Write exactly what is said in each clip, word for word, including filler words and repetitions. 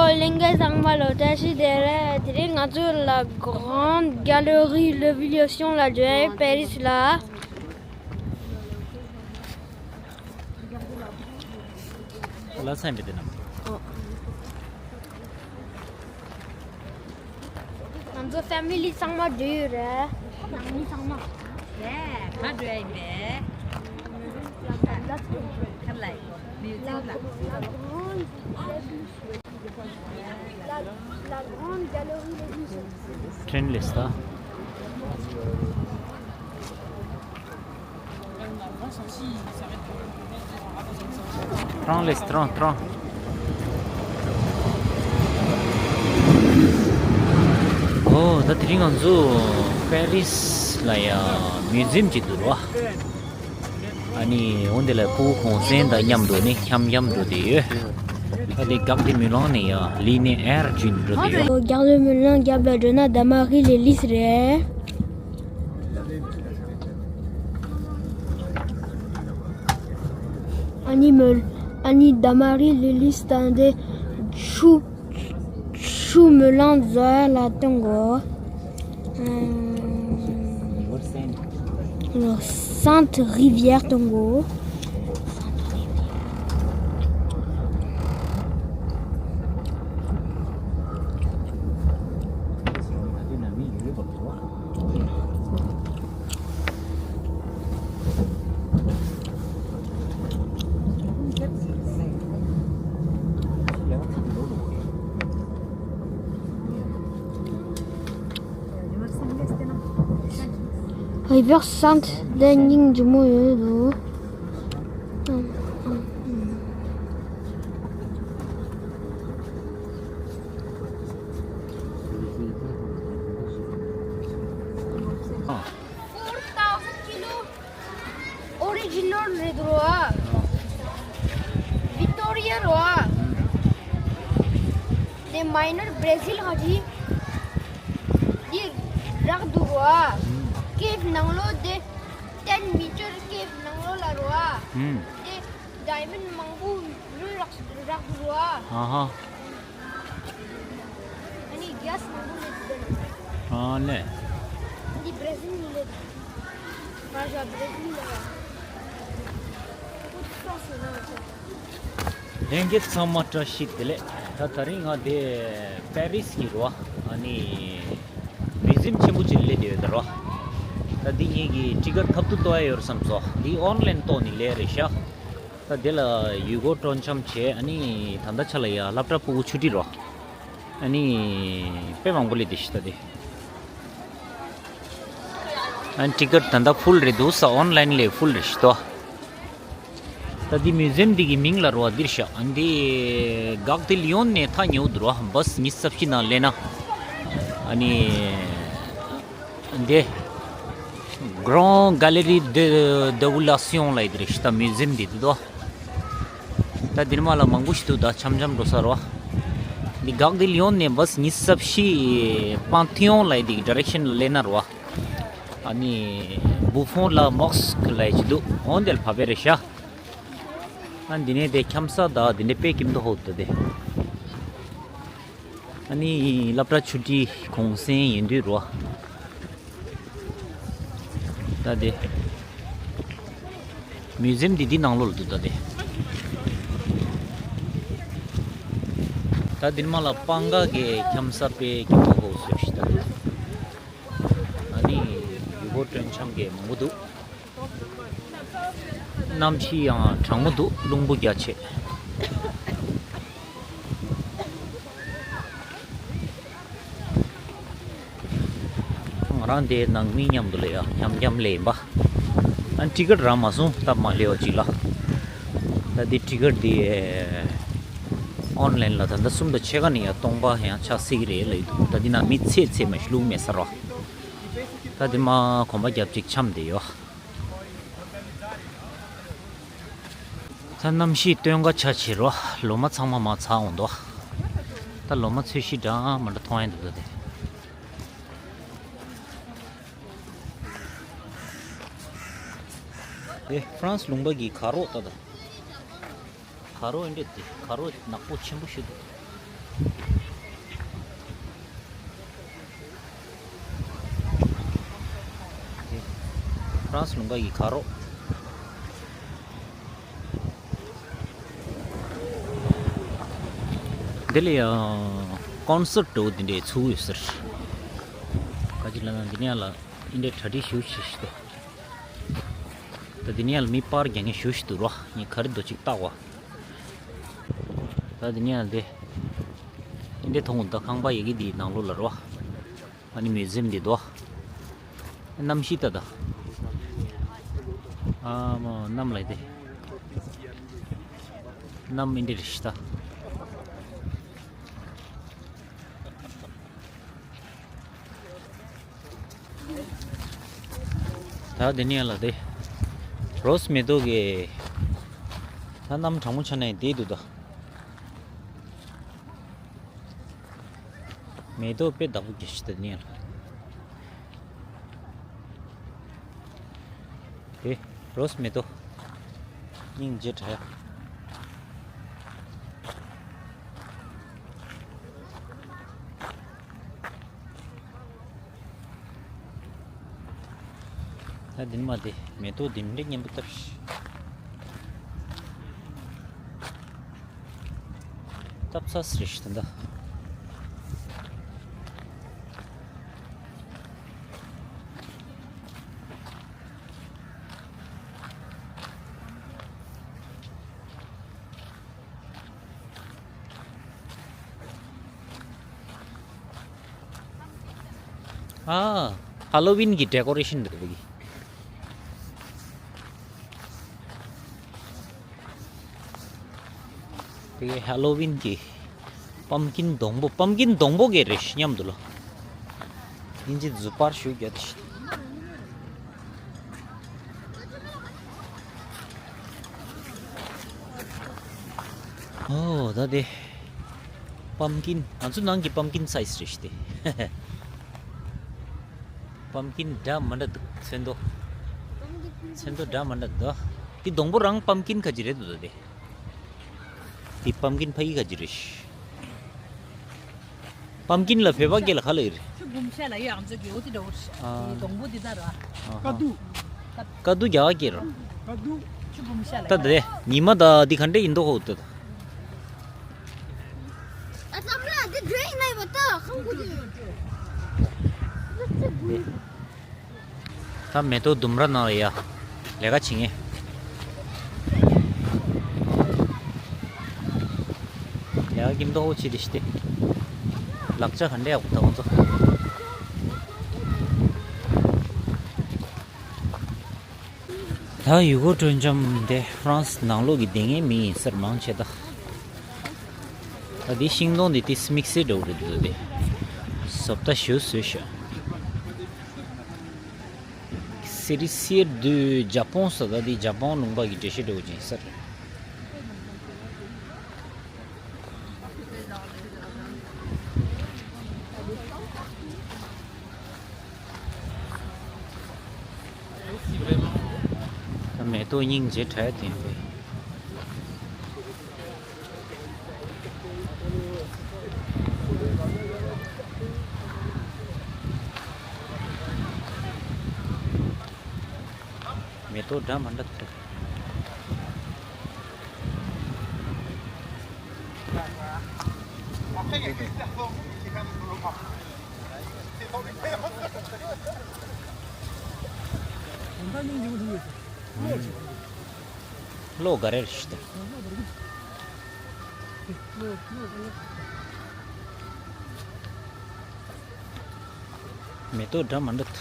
ལྷན་རྒྱས་ཚང་མ་ལོ་བཀྲ་ཤིས་བདེ་ལེགས། དེ་རིང་ང་ཚོ་La Grande Galerie Révolution ལ་འགྲོ་ཡ་ཡོད། པེ་རིས་ལ། ལ་སེམས་པའི་དེ་ན། ང་ཚོ་ཕེ་མི་ལི་ཚང་མ་འགྲོ་ཡོད་རེད། ནང་མི་ཚང་མ། ཡེ། ག་འགྲོ་ཡ་ཡིན་པས། ཁ་ལ་ཡིན། མི་ཚང་ལ། La, la grande galerie Lévi's. ཊེན་ལས་ད། ཊེན་ལས་ཊེན་ཊེན། ཨོ་ད་དེ་རིང་ང་ཚོ་པེ་རིས་ལ་ཡ་མིའུ་ཛིམ་ཅིག་འདུག་རོ། ཨ་ནི་འོ་འདི་ལ་ཕྲུ་གུ་གུང་སེང་དང་མཉམ་དུ་ནི་འཁྱམ་འཁྱམ་འགྲོ་བསྡད་ཡོད། ཨ་ནི་Gare de Milan ནས་ཡ་ལི་ནེ་ཨེར་བརྒྱུད་འགྲོ་བསྡད་ཡོད། Gare de Milan རྒྱབ་ལ་འགྲོ་ན་Damaris Lélis རེད། ཨ་ནི་མོལ། ཨ་ནི་Damaris Lélis དང་དེ་ཆུ། ཆུ་མོ་ལང་ཛོ་ལ་གཏོང་གོ། ཨམ། Sainte Rivière གཏོང་གོ། Rivière Sainte དེ་སྙིང་རྗེ་མོ་ཡོད་འདུག Four thousand kilo original རེད་འདུག་ར། Victoria ར། དེ་minor Brazil ཧ་ཅི། དེ་རག་འདུག་ར། Cave ནང་ལོགས་དེ་ten meter cave ནང་ལོགས་ལ་ར། དེ་diamond མང་པོ་རག་རག་འདུག་ར། ཨ་ཧ། ཨ་ནི་gas མང་པོ་ལས་དེ་ན། ཨ་ལེ། འདི་Brazil ནས་ལས། Raja Brazil ལ། ཁོ་ཚོ་སོ་སོ་ན། ལྷན་རྒྱས་ཚང་མ་བཀྲ་ཤིས་བདེ་ལེགས། ད་དེ་རིང་ང་དེ་པེ་རིས་ཀྱི་རོ། ཨ་ནི་མིའུ་ཛིམ་ཆེན་པོ་ཅིག་སླེབས་བསྡད་ཡོད་ད་རོ། ད་འདི་ངེད་ཀྱི་ཊི་ཀེ་ཊི་ཐབ་ཏུ་གཏོང་ཡ་ཡོད་རེད་བསམ་སོང་། འདི་ཨོན་ལན་གཏོང་ནི་ལས་རེད་ཤག་ད་དེ་ལ་ཡུལ་སྐོར་སྤྲོ་འཆམ་བྱས། ཨ་ནི་ད་ལྟ་ཆ་ལ་ཡ་སློབ་གྲྭ་ཕྲུ་གུ་ཆུ་ཊི་རོ། ཨ་ནི་དཔེ་མང་པོ་སླེབས་བསྡད་ཤག་ད་དེ། ཨ་ནི་ཊི་ཀེ་ཊི་ད་ལྟ་ཕུལ་རེད་འདུག་ས། ཨོན་ལན་ལས་ཕུལ་རེད་ཤག་ད། ད་འདི་མིའུ་ཛིམ་འདི་གི་མིང་ལ་རོ་འདིར་ཤག་ཨ་འདི་Gare de Lyon ནས་ཐག་ཉེ་བོ་འདུག་རོ། བཱས་ཉི་ཤུ་རྩ་བཞི་ནང་སླེབས་ན། ཨ་ནི་འདི་Grande Galerie de Dévoilations ལ་ཡི་འདིར་ཤག་ད་མིའུ་ཛིམ་འདི་འདུག་དོ། ད་འདིར་མ་ལ་མང་པོ་ཞིག་འདུག་ད་འཆམ་འཆམ་འགྲོ་ས་རོ། འདི་Gare de Lyon ནས་བཱས་ཉི་ཤུ་རྩ་བཞི་Panthéon ལ་ཡི་འདི་ཌི་རེག་ཤན་ལ་སླེབས་ན་རོ། ཨ་ནི་Bouffon la Mosquée ལ་ཡི་ཅི་འདུག་འོ་འདིར་བབས་པ་རེད་ཤག་ཨ་འདི་ནས་དེ་འཁྱམ་ས་ད་འདི་ནས་དཔེ་ཀིམ་དུ་ཧོབ་ད་དེ། ཨ་ནི་སློབ་གྲྭ་ཆུ་ཊི་གུང་སེང་ཡིན་དུས་རོ། ད་དེ། མིའུ་ཛིམ་འདི་འདི་ནང་ལོགས་ལ་འདུག་ད་དེ། ད་འདིར་མ་ལ་སྤང་ཁ་གི་འཁྱམ་ས་དཔེ་ཀིམ་དུ་ཧོབ་སོ་ཞིག་ད་དེ། ཨ་ནི་ཡུལ་སྐོར་སྤྲོ་འཆམ་གི་མང་པོ་འདུག་གནམ་གཤིས་ཡང་གྲང་མོ་འདུག་རླུང་བུ་རྒྱ་ཆེ། ང་རང་དེའི་ནང་མི་མཉམ་དུ་ལས་ཡ་འཁྱམ་འཁྱམ་ལས་ཡིན་པ། ཨ་ཊི་ཀེ་ཊི་རག་མ་སོང་། སྟབས་མ་ལེགས་པ་ཅིག་ལ། ད་དེ་ཊི་ཀེ་ཊི་དེ་ཨོན་ལན་ལ་ད་ལྟ་གསུམ་དང་ཕྱེད་ཀ་ནས་ཡ་སྟོང་པ་ཡང་ཆགས་སྲིད་ཀྱི་རེད་ལབ་ཀྱི་འདུག་ད་འདི་ན་མི་ཚད་ཚད་མ་ཞིག་བླུགས་མེད་ས་རོ། ད་འདི་མ་གོམ་པ་རྒྱབ་ཅིག་འཁྱམས་བསྡད་ཡོད། ད་གནམ་གཤིས་སྟོན་ཀ་ཆ་ཆེ་རོ། ལོ་མ་ཚང་མ་མར་ཚ་འོང་དོ། ད་ལོ་མ་ཚོས་གཞི་འདྲ་མ་འདྲ་མཐོང་ཡ་འདུག་ད་དེ། དེ་ཧྥ་རན་སི་ལུང་པ་གི་དཀར་པོ་ད་ད། དཀར་པོ་ཨེ་འདྲ་དེ་དཀར་པོ་ནག་པོ་ཆེན་པོ་ཞིག་འདུག་ཧྥ་རན་སི་ལུང་པ་ཡི་ཁ་རོག་འདི་ལ་ཡང་ཀོན་སར་འགྲོ་འདི་འདྲའི་ཚུགས་ཡོད་ཟེར། ག་ཅི་ལབ་ན་འདི་ནས་ལ་འདི་འདྲའི་གྲ་སྒྲིག་ཞུ་ཞིག་ཞིག་འདུག་ད་འདི་ནས་ལ་མི་པར་རྒྱག་མཁན་ཞུ་ཞིག་འདུག་རོ། ངས་ག་རེ་འདུག་ཅིག་བལྟ་གོ། ད་འདི་ནས་ལ་འདི་འདི་འདྲའི་མཐོང་གོ། ད་ཁང་པ་ཡི་གེ་འདིའི་ནང་ལོགས་ལ་རོ། ཨ་ནི་མིའུ་ཛིམ་འདི་དོ། གནམ་གཤིས་ལྟ་ད། ཨ་མ་གནམ་ལ་དེ། གནམ་མི་འདི་རེད་ཤི་ད། ད་དེ་ནས་ལ་དེ། རོས་མེ་ཏོག་གི། ད་གནམ་གྲང་མོ་ཆགས་ནས་དེ་འདུག་ད། མེ་ཏོག་དཔེ་བདག་པོ་རྒྱག་ཤི་ད་ནི་ཡང་། དེ་རོས་མེ་ཏོག་སྙིང་རྗེ་དྲ་ཡ། ད་འདི་མ་དེ་མེ་ཏོག་འདི་འདྲ་སྙན་པོ་ལྟར། སྟབས་ཚ་སི་རེ་ཞིག་ད་ལྟ། ཨ། ཧ་ལོ་ཝིན་གྱི་ཌེ་ཀོ་རེ་ཤིན་འདུག་བོ་གི། དེ་ཧ་ལོ་ཝིན་གྱི་པམ་ཀིན་སྡོང་པོ། པམ་ཀིན་སྡོང་པོ་གས་རེད་སྙམ་འདུག་ལ། ཡིན་གཅིག་གཟུ་པར་ཞུ་རྒྱུ་དེ། ཨོ་ད་དེ། པམ་ཀིན། ང་ཚོ་ནང་གི་པམ་ཀིན་སའི་སི་རེད་ཤི་དེ། པམ་ཀིན་འདྲ་མི་འདྲ་འདུག་ཚོན་མདོག་ཚོན་མདོག་འདྲ་མི་འདྲ་འདུག་དེ་སྡོང་པོ་རང་པམ་ཀིན་ཁ་ཅིག་རེད་འདུག་དེ། དེ་པམ་ཀིན་ཕ་ཡི་ཁ་ཅིག་རེད། པམ་ཀིན་ལ་བོད་པ་སྐད་ལ་ག་ལབ་ཡོད་རེད། ཆུ་བུམ་ཤ་ལ་ཡོད་ཨམ་ཅོག་གི་འོ་དེ་འདྲ་བོ་རེད། ཨ། དེ་སྡོང་པོ་དེ་ད་ར། ཨ་ཧ། ཀ་དུ། ཀ་དུ་རྒྱ་གར་སྐད་རེད། ཀ་དུ། ཆུ་བུམ་ཤ་ལ་ད་ཡོད། དེ་ཉི་མ་ད་དེ་ག་འདྲ་ཡིན་མདོག་ཧོ་ད། ཨ་ཙམ་ལ་འདི་འདྲ་ཡིན་ན་ཡོད་པ་ད་ཁང་བུ་དེ། ད་མེ་ཏོག་ལྡུམ་ར་ནང་ལ་ཡ། ལས་ཀ་བྱེད་ངེས། ལས་ཀ་ཀིམ་ཏོག་ཧོ་ཆི་དེ་ཤི་སྟེ། ལག་ཆ་ག་འདྲ་ཡག་པོ་ད་ཁོང་ཚོ། ད་ཡུལ་སྐོར་སྤྲོ་འཆམ་དེ་ཧྥ་རན་སི་ནང་ལོགས་ཀྱི་སྡོད་མཁན་མི་ཡིན་སར་མང་ཆེ་ད། ད་འདི་ཤིང་སྡོང་འདི་ཏིས་དམིགས་བསལ་འདྲ་བོ་རེད་འདུག་དེ། བཟོ་ལྟ་ཞུ་བཟོས་ཤག C'est ici du Japon, ça veut dire Japon ལུང་པ་གི་འགྲེལ་བཤད་འདྲ་བོ་ཅིག་ཡིན་སར། ད་མེ་ཏོག་སྙིང་རྗེ་དྲ་ཡ་དེ་ཡིན་པས། མེ་ཏོག་འདྲ་མི་འདྲ་ཐོན། ལོ་ག་རེ་རེད་ཤི་ད། མེ་ཏོག་འདྲ་མི་འདྲ་འདུག་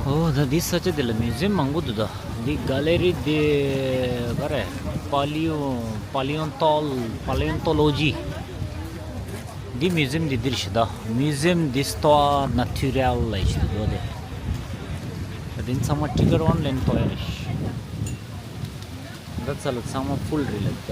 ཨོ་ད་འདི་ས་ཆ་འདི་ལ་མིའུ་ཛིམ་མང་པོ་འདུག་ད་འདི་ག་ལེ་རི་འདི་ག་རེ། Paleo- Paleontol- Paleontology འདི་མིའུ་ཛིམ་འདི་འདིར་ཤི་ད། Musée d'histoire naturelle ལ་ཤི་འདུག་དེ། ད་འདི་ཚང་མ་ཊི་ཀེ་ཊི་ཨོན་ལའིན་གཏོང་ཡ་རེད། ད་ཚ་ལ་ཚང་མ་ཕུལ་རེད་ལ་ད།